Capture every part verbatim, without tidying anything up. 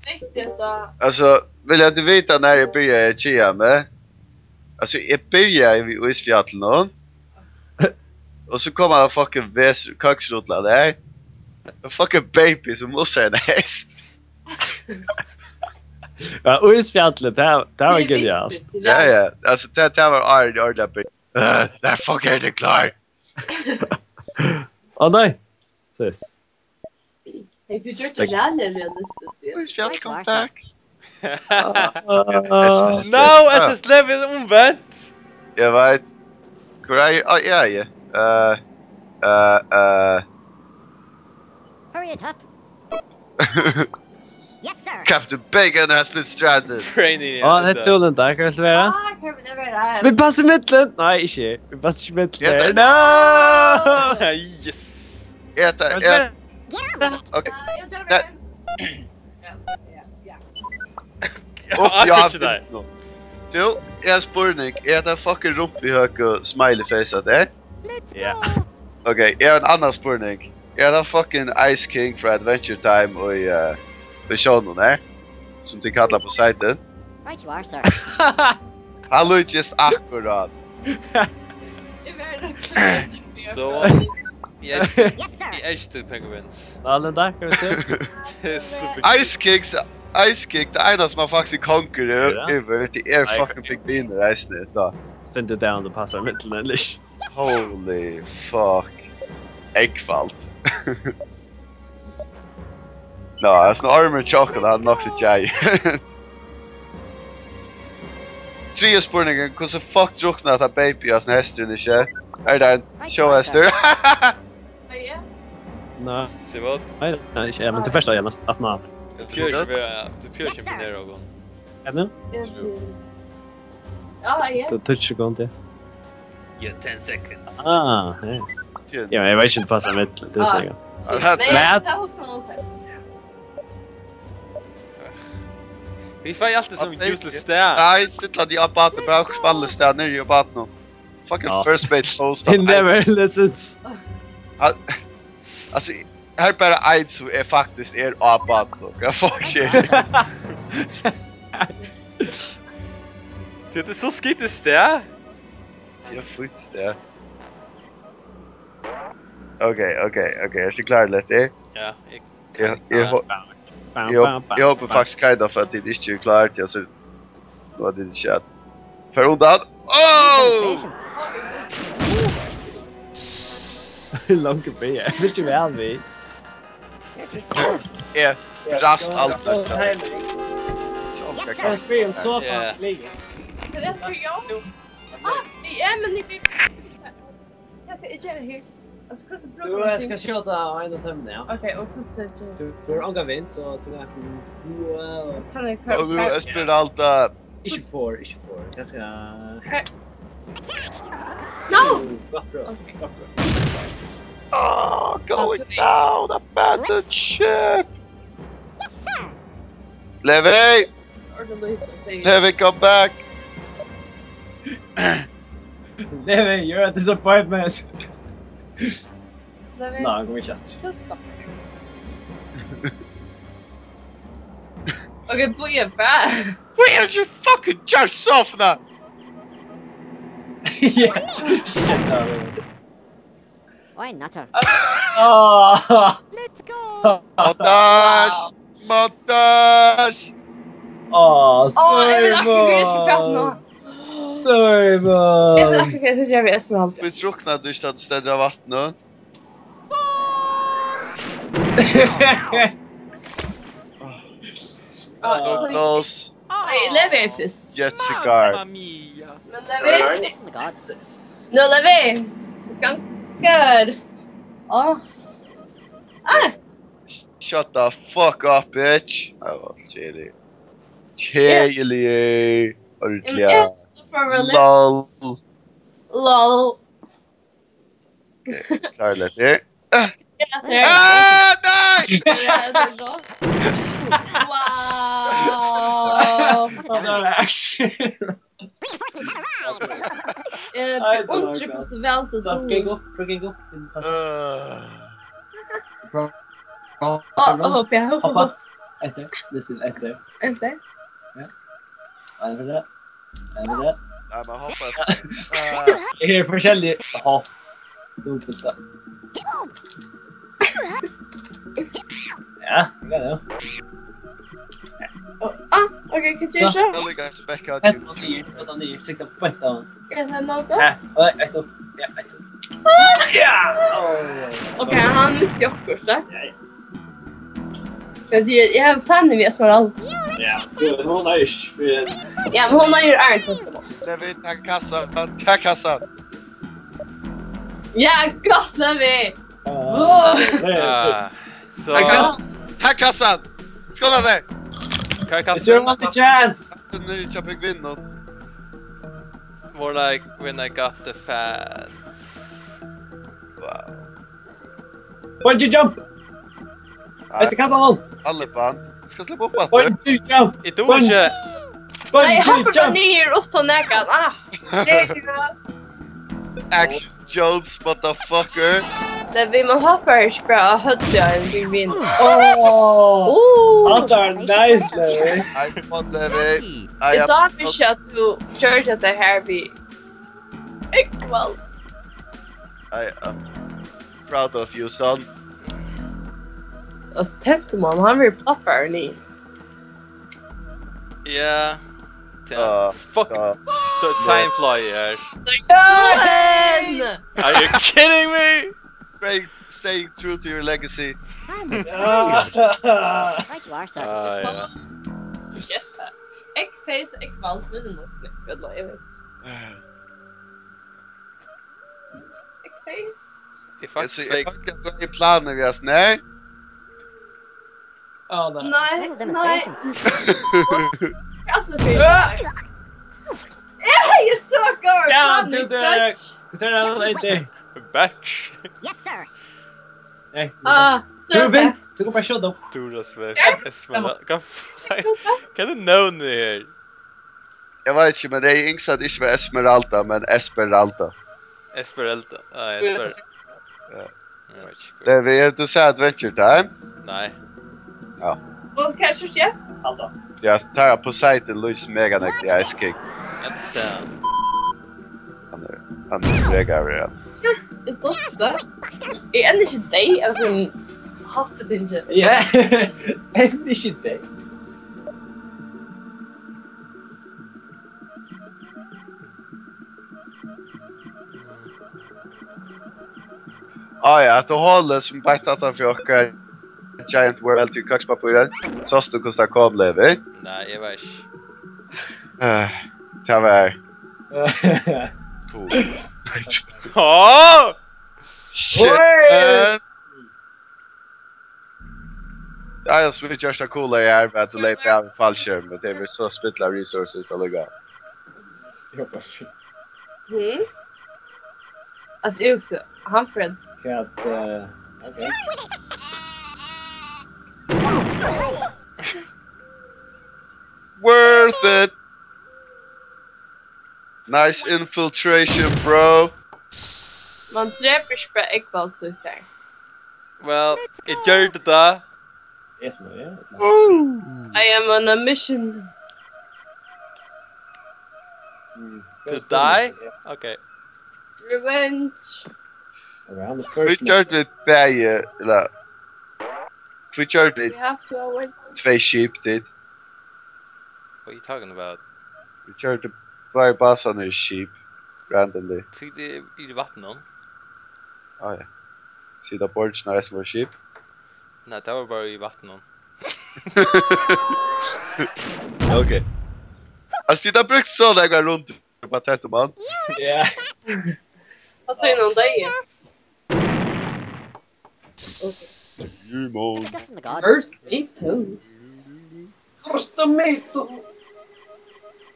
Viktigasta. Altso, vilja tit vita nær eg byrjaði at keða meg? Altso, eg byrjaði við ísfjallinum. Og so kom hann fucking ves-, køksrulla har. Ein fucking baby sum mussar ein hest. Ja, ísfjallið, tað, tað var genialt. Ja, ja. Altso, tað, tað var ordiliga, ordiliga byrja. Øh, tað er fucking, er tað klárt? Á nei. Sis. Hey, tú gjørdi tað ræðuliga realistiskt, ja. Ísfjall, come back. No, S S Levi er umvent. Eg veit. Hvør er, á, ja, ja. Øh, øh, øh. Hurry it up. Yes, sir. Captain Bacon has been stranded. Brainy. Á, tað er tólandi, hvat skal vera? Ah, hvat skal vera? Vit passa í millum. Nei, ikki. Vit passa ikki í millum. Ja, tað. No! Yes. Er tað, er... Get on with it. Okay. Ja, eg trúgvi... Nei. Ja, ja, ja. Upp, ja, ask ikki tað. Tú, eg havi spurning. Er tað fucking rumpihøku smiley face at tað? Ja. Okay, eg havi ein annan spurning. Er tað fucking Ice King frá Adventure Time og í, eh, í sjónum, eh? Sum tit kalla Poseidon? Right you are, sir. Hann líkist akkurát. So, yes, sir. Yes, sir. Yes, sir. Penguins. Dalen, takk, vet du. Tað er super. Ice King, Ice King, tað eina sum hann faktiskt er kongur yvir, ja, yvir, tað er... Nei, fucking pingvinir, eisini, tá. Finn tú down, tú passar mitt til den, Holy fuck. Eggfalt. Nå, hesin ormurin hjá okkum, hann er nokk so giant. Triði spurningurin, hvussu fuck druknaði hetta baby, hesin hesturin, ikki? Er tað ein sjóhestur? Nei. Nei, nei, ikki, ja, men til fyrsta, ja, næst, at man... Tað pjør ikki vera, tað pjør ikki vera nær okkum. Ja, men? Ja, ja. Tað er tíggju sekund, ja. Yeah, ten seconds. Ah, ja. Ja, eg veit ikki, tað passar mitt, tað er... Ah, snakka. Nei, men tað er hugsan um tað. Vit fara altíð sum useless stað. Nei, stilla teg á bátin, bara spalla stað niðri á bátinum. Fucking first mate post. He never listens. Al-, altso, her er bara ein sum er faktiskt er á bátinum. Hvat fuck shit? Tað er so skitið stað. Tað er fínt stað. Okay, okay, okay. Ert tú klárur, Letti? Ja, eg... Eg, eg hó-, eg hó-, eg hópi faktiskt kind of at tit ikki eru klár til at... Nú er tað ikki at... Far undan. Oh! Langt uppi, eg vil ikki vera við. Eg brast alt. Eg spyr um sofa liggur. Hvat er tað, Jón? Ah, eg eri, men eg... Hvat skal eg gera her? Altso, hvussu brúkar... Tú, eg skal skjóta ein av teimum, ja. Okay, og hvussu ger... Tú, tú hevur ongan vind, so tú kanst... Kann eg... Og tú, Esperalda. Ikki for, ikki for. Kanska her. No! Gott brot, gott brot. Oh, going down, abandoned ship. Yes, sir. Levi! Levi, come back! Levi, you're a disappointment. Levi. Nei, hann kom ikki aftur. Tú suck. Okay, bíða bara. Bíða, you fucking just off now. Yeah. Shit, no, no. Oj, nutter. Ah. Let's go. Montage! Wow. Montage! Á, Simon! Eg vil akkurát ikki prata nú. Simon! Eg vil akkurát ikki gera við Esmeralda. Vit drukna, tú ikki, at tú stendur av vatni. Á, so... Close. Nei, Levi er fyrst. Jet cigar. Mamma mia. Men Levi... Oh my God. Nå, Levi. Skankar. Åh. Ah. Shut the fuck up, bitch. Eg var kjedelig. Kjedelig. Ordentliga. Lol. Lol. Okay, klár, Letti. Ja, det er... Ah, nei! Ja, det er så. Wow. Reinforcements have arrived. Eh, undrer hvussu væl tú... Gikk opp, gikk opp. Øh. Bro. Bro. Å, å, hoppa, hoppa. Eftir, listen, eftir. Eftir? Ja. Ein fyri tað. Ein fyri tað. Nei, man hoppar. Eg er forskjellig. Aha. Dumt, da. Ja, det er det. Ah, ok, hva gjør så? Alle guys back out. Sett den ned, sett den ned, sett den på. Ja, det er noe godt. Ja, og eitt opp. Ja, eitt opp. Ja! Åh. Ok, hann misti akkurat, da. Ja, ja. Ja, det, jeg har planer vi Esmeralda. Ja, du, hon har ikke. Ja, men hon har jo Arne. Det vi tar kassa, tar kassa. Ja, gott, det vi. Ah, so. Tar kassa. Tar kassa. Skål der. Hva er kassa? It's your only chance. Den er ikke pingvin nå. More like when I got the fans. Wow. Bungee jump! Nei. Eftir kassan hann! Alle bann. Skal slippe opp at det. Bungee jump! Eg duger ikke. Bungee jump! Nei, eg hopper bara niður upp til nekan. Ah. Action Jones, motherfucker. Nei, vi må hoppe her, ikke bare ha høvd i en pingvin. Åh! Uh. Alt er nice, Levi. Nei, kom on, Levi. Nei, eg dámar ikke at du gjør dette her, vi Ekvald. I am proud of you, son. Altso, Tentumann, hann verður plaffaður nú. Ja. Fuck. Seinfløgið her. Are you kidding me? Staying, staying true to your legacy. Right you are, sir. Ah, ja. Eggface, Ekvald, men nú snakka eg. Eg faktiskt eg fekk føldi at tú hevði planer við hasum, nei? Á, nei. Nei, nei. Eg hevði so góðar planir, bitch. Hvussu er tað, hann eitur? Batch. Yes, sir. Nei. Ah, so tú vent, tú kann bara skjóta. Dura Smith, Esmeralda. Hvat f-, hvat er nøvnið her? Eg veit ikki, men eg ynskti, at tað ikki var Esmeralda, men Esperalda. Esperalda. Ah, Esper-, ja. Eg veit ikki. Tað er, tú sær Adventure Time? Nei. Ja. Og hvat er skjedd? Alda. Ja, tað er Poseidon, Luis Meganeck, The Ice King. That's, uh, hann er, hann er mega, ja. Eg dámar. Eg eri enn ikki deyð, altso, happetingi. Ja, enn ikki deyð. Á ja, hetta holið sum beint aftan fyri okkara Giant World til køkspapíri. Sást tú hvussu tað kom, Levi? Nei, eg veit ikki. Eh, tað var cool. Áh! Shit, man. Ja, ja, so vit gjørt tað cool her, við at tú leyp av fallskjerm, men tað vil so spilla resources allíkavæl. Hm? Altso, eg hugsi, hann fer at... Ja, at, eh, ok. Worth it! Nice infiltration, bro. Man drepur ikki bara Ekvald, so eg sær. Well, eg gjørdi tað. Yes, man, yeah. I am on a mission. Mm. To die? Okay. Revenge. Okay, hann er... Vit gjørdu bæði, ella, vit gjørdu tvey skip, tit. What are you talking about? Vit gjørdu báðir basarnar í skip, randomly. Tí tað er í vatninum. Á, ja. Sita borgirnar eisini vóru skip? Nei, tað var bara í vatninum. Ok. Altso, tit hava brúkt so nógvar rundir upp á Tentumann. Ja. Á tínum degi. Ok. Jú, man. First we toast. First tomato.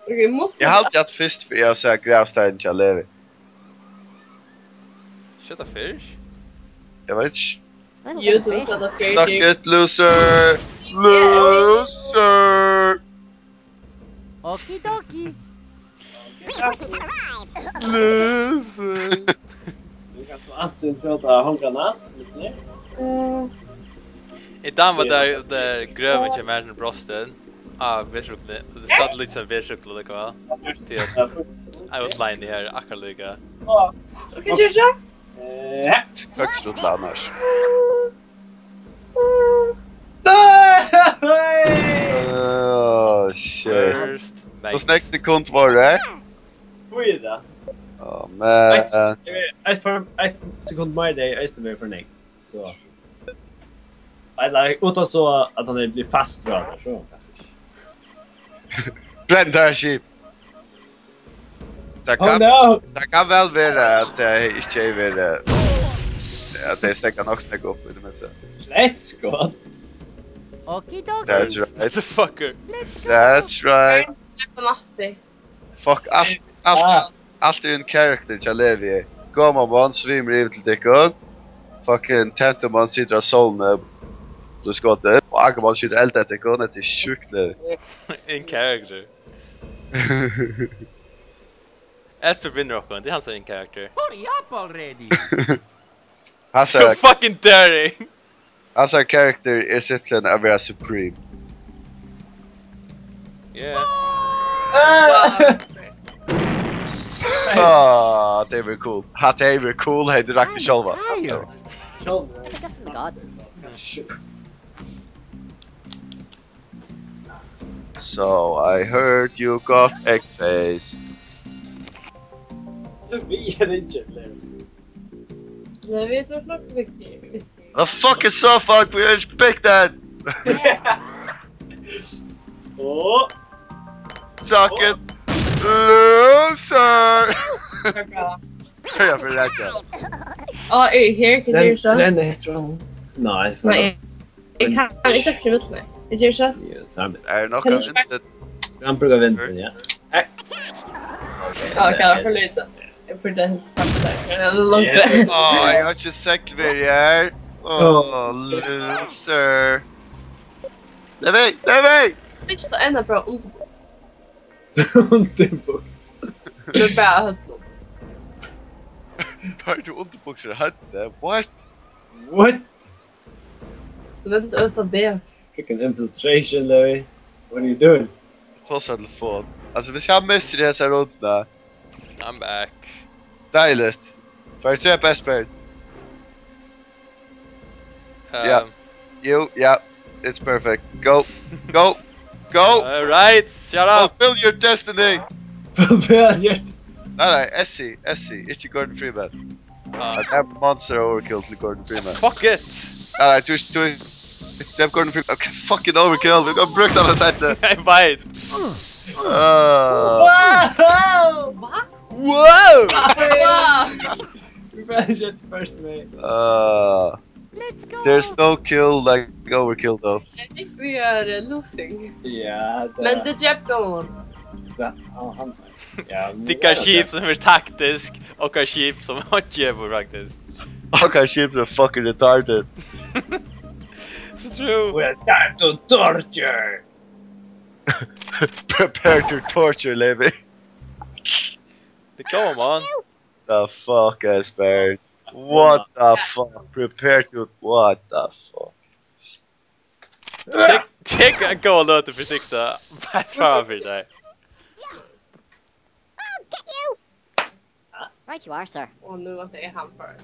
Ok, eg má... Eg haldi, at fyrst fyri eg sá gravsteinin hjá Levi. Shut the fish? Eg veit ikki. Jú, tú sá tað fyrr. Suck it, loser! Loser! Okie dokie. Loser! Tú kanst antin skjóta handgranat, viss tú vil. Eh. Eg dámar tað, tað grøvin hjá mær, sum brostin. Á, V-súkklu, tað er statt líka sum V-súkklu, líka væl. Tí at outline her er akkurát líka. Hvat ger so? Økslutla annars. Oh, shit. First mate. Hvussu nógv sekund var tað? Fýra. Oh, man. Eitt, eitt, for, eitt sekund meir, tað er eisini meir for nógv. So. Ella, uttan so at hann er blivit fastur av tað, so kanska ikki. Brenn tað skip. Tað Oh kann, no! tað kann væl vera at tað ikki er verið at tey steðga nokk steðga upp í tað minsta. Slett skot. Okie dokie. That's right. Motherfucker. That's right. Slepp hann aftur. Fuck, alt, alt, alt er in character hjá Levi. Gomamann svimur yvir til tykkum. Fucking Tantumann situr á sólini. Blív skotin. Og Agamann skjýtur eld eftir tykkum. Hetta er sjúkt, Levi. In character. Esper vinnur okkum, tað er hann sum er in character. Hurry up already. You're Hansara, fucking daring! hansara character er simpelthen at vera supreme. Yeah. Wow. Ah, tað hevði verið cool. Hatta hevði verið cool, hevði Ragnar sjálva. Tired. Sjálv. Look up from the gods. So I heard you got egg face. Vit eru ikki fleiri. Nei, vit eru nokk so viktige. The fuck is so fuck, we expect that! Og Suck it! Loser! Hørja fyri Ragnar. Á, eg er her, hvat ger so? Len eftir honum. Nei, Nei, eg, eg kann, eg sleppur ikki vilt, nei. Eg ger so. Jú, tað er mitt. Er nokk av instant Hann brúkar vindin, ja. Á, ok, tað var for lítið. Eg burde hent fram der. Det er langt vekk. Åh, eg har ikki segl verið her. Åh, loser. Nei, nei, nei, nei! Ikki so enn bara undirbuks. Undirbuks. Men bara høvdinum. Har er undirbuksur og høvdið? What? What? So vit eru utan B. Fucking infiltration, Levi. What are you doing? Tosa telefon. Altso, viss eg missir hesa runduna. I'm back. Deiligt. Far til Esper. Um, Ja. You, yeah, it's perfect. Go, go, go! Alright, shut up! Fulfill your destiny! Fulfill your Nei, nei, Essi, Essi, ikki Gordon Freeman. Ah, That er monster overkill til Gordon Freeman. Fuck it! Nei, nei, du, du, du er Gordon Freeman. Okay, fucking overkill, vi kan bruke den seinni. Eg veit! Uh, Wow! Hva? Wow! Wow! We better get first, mate. uh, there's no kill like overkill though. I think we are uh, losing. Ja, det Men det drepte hon. Ja, han, han, ja, Tykkara skip sum er taktiskt, okkara skip sum hann gevur, faktiskt. Okkara skip er fucking retarded. So true. We are time to torture. Prepare to torture, Levi. Tað er Gomamann. The fuck, Esper? What the fuck? Prepare to, what the fuck? Tek, tek ein góðan løtu fyri sikta. Bara fara fyri tær. Right you are, sir. Og nú at det er han for.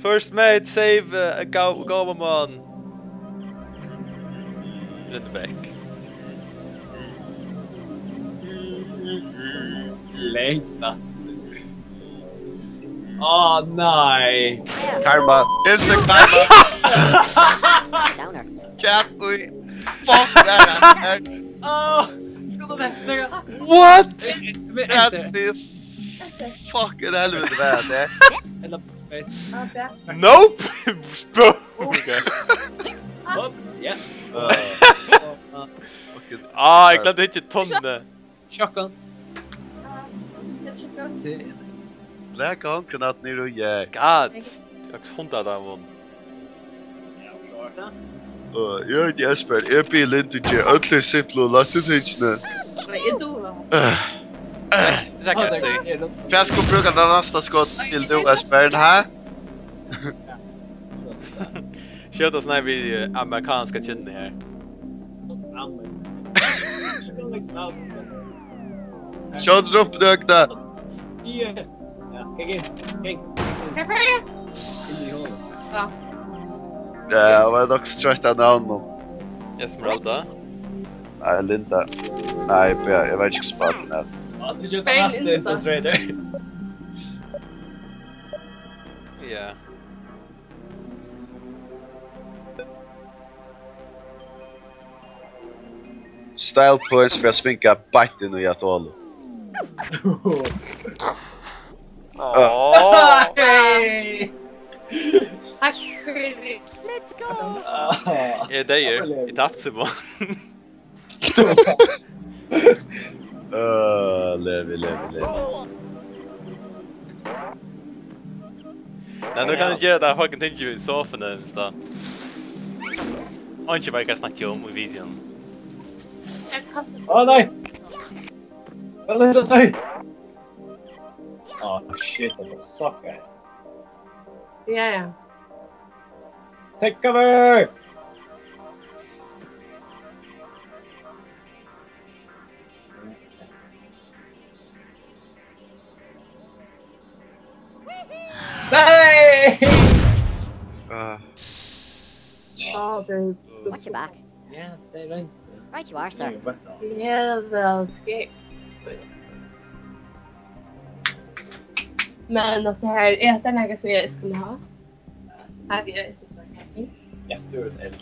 First mate, save uh, Go- Gomamann. Rett back. Lengt aftur. Åh, nei. Karma. Instant karma. Downer. Cat, we. Fuck that. Åh, skal du vente? What? Men Cat, etter. this. Fucking helvete, hvad er det? Eller space. Ja, det. Nope! Bro! Åh, ja. Uh, Åh, Ah, eg glemdi ikki tunnu. Shotgun. Jeg sjekker. Det Læg håndgranat niður og jack. God. Eg har hundrað av honum. Ja, klart det. Uh, jeg er Jesper, jeg blir Lindu til ødelig simpel og lagt ut hinsene. Nei, jeg dør. Uh, uh, Det kan jeg si. Hva skal bruke den neste skott til du, Esper, hæ? Skjóta sånn her við, eh, amerikanska kynni her. Skjót upp nøkta. Ja, var det dere som trøtte av navnet? Esmeralda. Nei, Linda. Nei, jeg, jeg vet ikke hva spalten er. Bare Linda. Ja. Style points fyri at svinga beint inn í at holið. Åh. Hey! Takk fyri. Eg er deyður. Eg tapti, Simon. Øh, levi, levi, levi. Nei, nú kann eg gera tað fucking tingið við sofuni, viss tað. Eingin veit hvat eg snakki um í videoen. Á nei! Á nei, nei, nei! Á shit, hetta suckar. Ja, ja. Take cover! Nei! Uh, Á, tað er Watch your back. Ja, tað er roynt. Right you are, sir. Tað er bara Level skip. Men at det her er, det er noe som jeg elsker å ha. Her er jeg så happy. Ja, tú ert ein.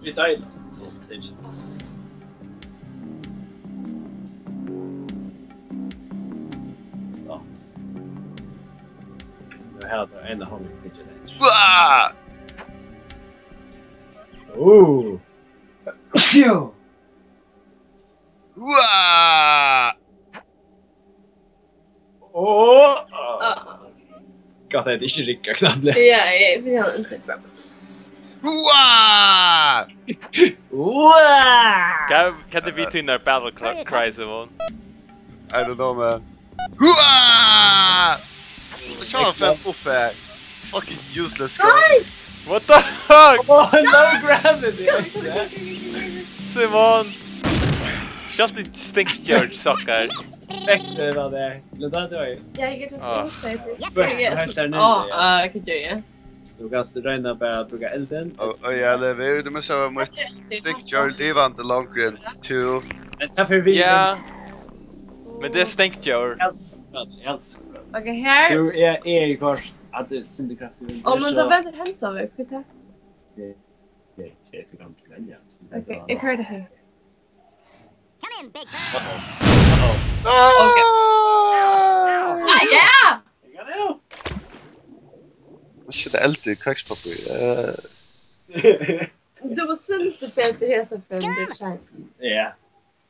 Vit deila. Ja. Nú har er ein av honum. Uah! Uh. Uah! Åh! Ah, Gott, det er ikke rikka knapple. ja, jeg vil ha en til. Uah! Wow! Kan, kan det bli til når battle cry, Simon? I don't know, man. Uah! Hva faen opp her? Fucking useless guy. What the fuck? Oh, no gravity! Simon! Skjalt i stinkjord, sucker. Spekter var det. Men da dør jeg. Jeg er ikke Ah. så Bøk helt der nede. Åh, ah, hva gjør jeg? Du kan regne på å bruke elden. Og, og jeg lever, du må se hva mitt stinkjord livende langt to. Men hva for vi? Ja. Men det er stinkjord. Helt, helt. Ok, her. Du er, er i kors. At det er sindig kraftig. Åh, men da venter han da, vet du hva? Det er ikke kan velge. Ok, jeg hører det her. Come in, big bird. Uh-oh. Uh-oh. Ok. Ah, ja! Jeg kan det jo. Hva skjer det alltid i køkspapir? Uh, Du var synd til Peter Hesefeld, det er kjent. Ja.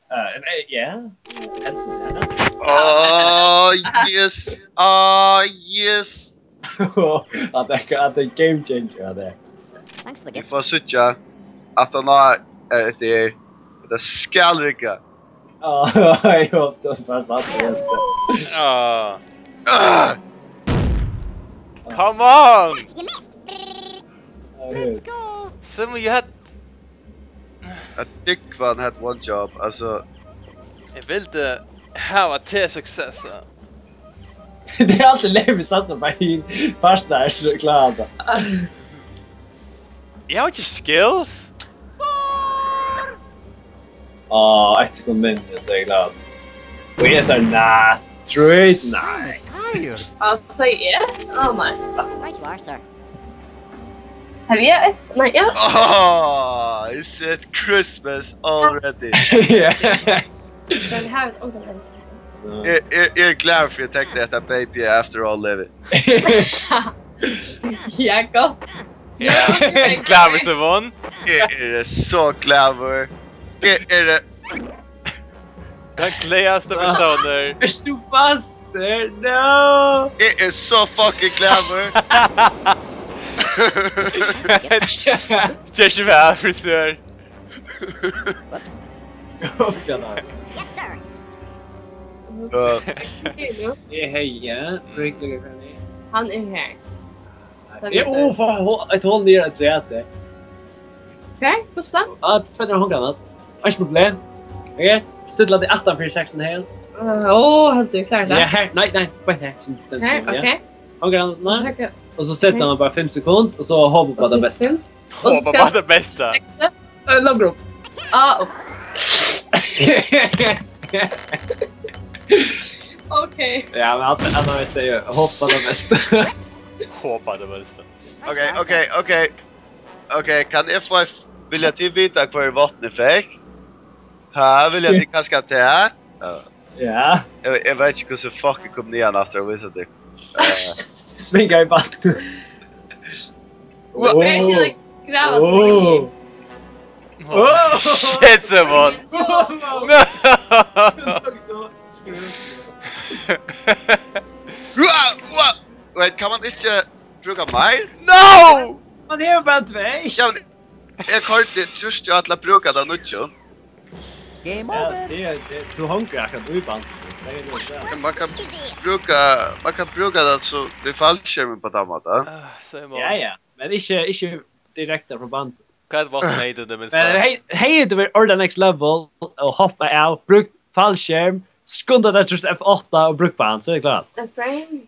Uh, eh, ja. oh, yes! Oh, yes! At det er, at det er game changer, at det er. Thanks for the Vi gift. får sitte at han har etter det skal rigga. Ja, jeg håper det er spennende. Ah. Ah! Come on! You missed. Okay. Simon, you had... At Dickvan had one job, altså. Jeg vildi hava til success. Det er alltid lei vi satser på en partner, så klarer han det. Jeg har ikke skills. Åh, ett sekund mindre, så er jeg glad. Og jeg sier, nei, trade, nei. Altså, jeg? Åh, nei. Right you are, sir. Har jeg et? Nei, ja. Oh, he said Christmas already. Ja. Den har et ordentlig. Jeg, jeg, jeg er glad for at jeg tenkte at baby after all living. Ja, godt. Ja, jeg er glad for Simon. Jeg er så glad for. Jeg er Den gleðigaste personen. Er du fast der? No! Jeg er så fucking glad for. Det er ikke hver frisør. Whoops. Åh, ja, nei. Yes, sir. Uh, Jeg heier. Brinkley Granny. Han er her. Ja, oh, for, eitt hol niður afturat. Okay, hvussu? Ja, tvey hundrað handgranat. Einki problem. Okay, stilla teg aftan fyri seks og ein hálv. Åh, helt du klart Ja, det? Her, nei, nei, bare her. Som du stender, Her, ja. Okay. Handgranat. Okay. Og så setter man bare fem sekund, og så håper på det beste. Og så Håper skal- bare det bedste. Eh, Langt opp. Ah, oh. Okay. Ja, men at, at han visste jo. Håper på det beste. Håper det bedste. Ok, ok, ok. Ok, kann eg fáa, vilja tit vita hvør vopn eg fekk? Ha, vilja tit kanska tað? Ja. Ja. Jeg, Jeg vet ikke hvordan fuck jeg kom nian after og vise det. Eh, Svinga i bakken. Wow. Where did I grab a Oh. Oh, shit, Simon. Wow. No. Så skrøt. Ua, ua. Wait, kan man ikke bruke mer? No! Man er jo bare tvei. Ja, men jeg har ikke trust jeg til å bruke det nå, ikke? Game Ja, over. det er, det, du honker akkurat i bakken. Det er jo det. Man kan bruke, man kan bruke det så det er fallskjermen på den måten. Ah, Simon. Ja, ja. Men ikke, ikke direkte fra bakken. Hva er det våpen heter det minste? Men hei, hei, du vil order next level og hoppe av, bruk fallskjerm, skunda deg just F åtte og bruk bakken, så er det klart. That's brave.